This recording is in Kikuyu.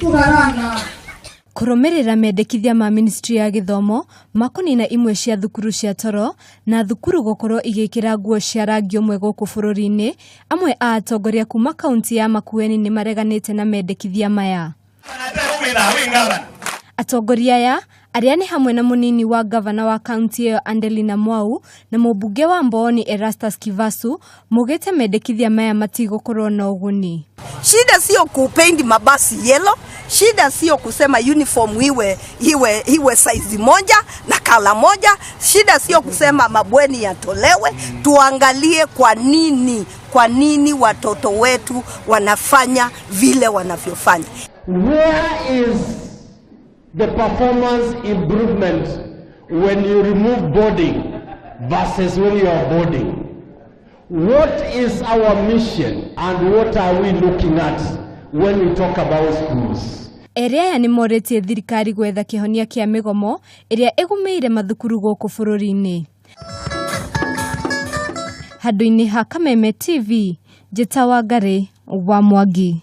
Kuharana. Kũrũmĩrĩra mendekithia ma ministry ya gĩthomo ma kũnina imwe cia thukuru cia toro na thukuru gũkorwo igĩkĩra nguo cia rangi ũmwe gũkũ bũrũri-inĩ, amwe a atongoria kuma kaunti ya Makueni nĩ mareganĩte na mendekithia maya. Atongoria aya arĩa nĩ hamwe na mũnini wa ngavana wa kaunti ĩyo Andelina Mwau na mũmbunge wa Mbooni Erastus Kivasu maugĩte mendekithia maya matigũkorwo na ũguni. Shida sio kupaint mabasi yellow, shida sio kusema uniform iwe size moja na color moja, shida sio kusema mabweni yatolewe. Tuangalie kwa nini watoto wetu wanafanya vile wanavyofanya. Where is the performance improvement when you remove boarding versus when you are boarding? What is our mission and what are we looking at when we talk about schools? Erĩ aya nĩ morĩtie thirikari gwetha kĩhonia kĩa mĩgomo ĩrĩa ĩgũmĩire mathukuru gũkũ bũrũri-inĩ. Handũ-inĩ ha Kameme TV, Njĩta Wangarĩ wa Mwangi.